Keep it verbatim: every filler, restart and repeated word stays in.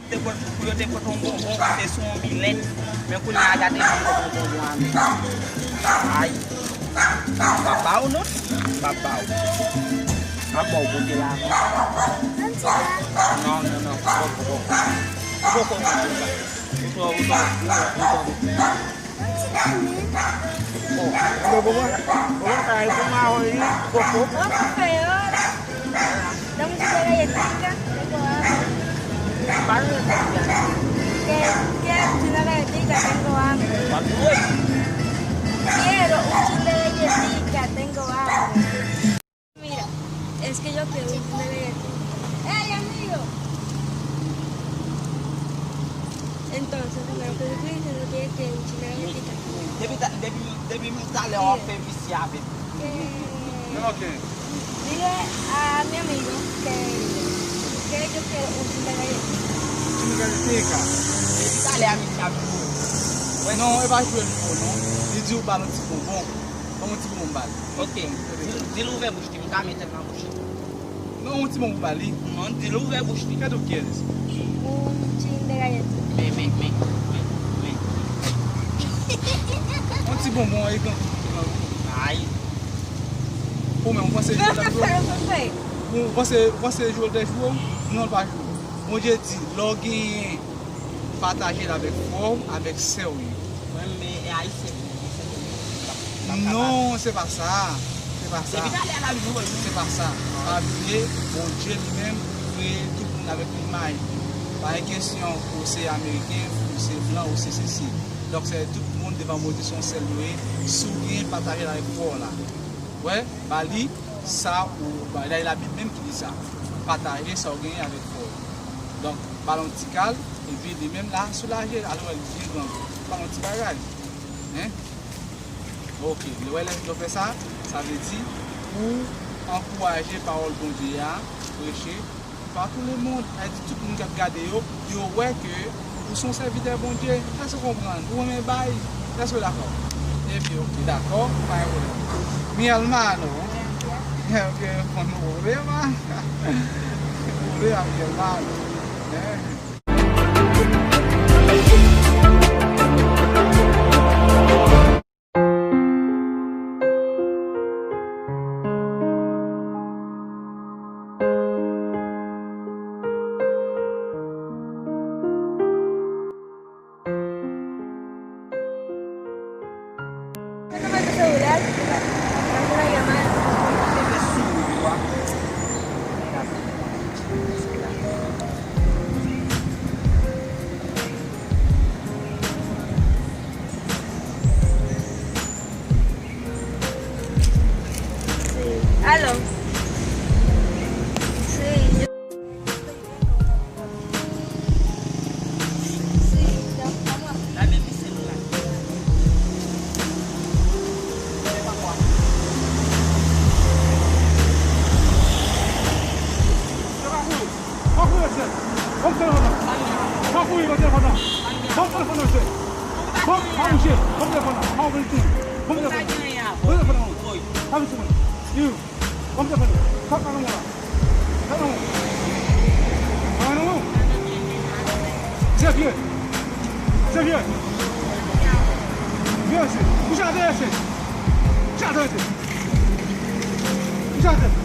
Te pot, pou yo te pot yon bonbon, se sou yon milèt. Men kounye a gade, m ap pot yon bonbon a men. Ay. M ap ba w non. M ap ba w. M ap ba w goute la. Non, non, non. Poko, poko. Poko goute sa. Ou twò, ou twò, ou twò, ou twò. Bon, bon, bon, bon, bon, sa e pou mawon li, koko. Ô, feyo, la. Dame un chip de galletica, tengo hambre. Pare de galletica. Que, que un chip de galletica, tengo hambre. Quiero un chip de galletica, tengo hambre. Mira, es que yo quiero un chip de galletica. Ey, amigo. Entonces, primero que yo quiero un chip de galletica. Depi ta-, depi, depi talè w ap fè visye avè m. Eh, ok. Dile a mi amigo que, que yo quiero un chip de galletica. Chip de galletica. Depi talè a misye ap jwe. Non, e pa jwe l fò non. Li di w ba l yon ti bonbon. Ban m yon ti bonbon m ba l. Ok. Di l, di l ouvè bouch li, m ka met tèt nan bouch li. Non, yon ti bonbon pou ba li. Non, di l ouvè bouch li. Kèt ou kyèz. Ou ti deraye tou. Men, men, men, men, men. Yon ti bonbon e gran. Ay. Ou menm, ou panse Jewèl ap jwe? Ou panse, ou panse Jewèl te jwe w? Non, l pa jwe. Bondye di, lè w genyen, pataje l avèk frè w, avèk sè w yo. Mwen, men e ayisyen pou mwen, se pou mwen. Non, se pa sa. Se pa sa. Depi talè a l ap jwe l. Se pa sa. Pa bliye, Bondye li menm, li kreye tout moun avèk imaj li. Pa gen kesyon ou se ameriken, ou se blan, ou se sesi. Donk, se tout moun devan Bondye se yon sèl yo ye. Si w genyen, pataje l avèk frè w la. Wè, ba li sa ou ba li. Labib menm ki di sa. Pataje sa w genyen avèk frè w. Donk, ba l yon ti kal, epi li menm la soulaje, alò l byen grangou. Pa yon ti bagay. Hein? Ok, lè w wè lè w fè sa, sa vle di ou ankouraje pawòl Bondye a, preche pa tout le monde, sa vle di tout moun k ap gade yo, yo wè ke ou se yon sèvitè Bondye. Èske w konprann? Ou renmen bay? Èske w dakò? Epi, ok, dakò, pa gen pwoblèm. Mi hermano. Bien, bien. Bien, bien, con un problema. Problema, mi hermano. Eh. Alò. Pa kouri, ban m telefòn nan. Pa kouri, ban m telefòn nan. Ban m telefòn nan, mesye. Ban m, pa bouje. Ban m telefòn nan. Pa ouvri tou. Ban m telefòn nan. Ban m telefòn nan. Pa bouje, man. Yo. Ban m telefòn nan. Sa k nan men w la? Sa k nan men w? Sa k nan men w? Serye. Serye. Vye mesye. Kouche atè, mesye. Kouche atè, mesye. Kouche atè.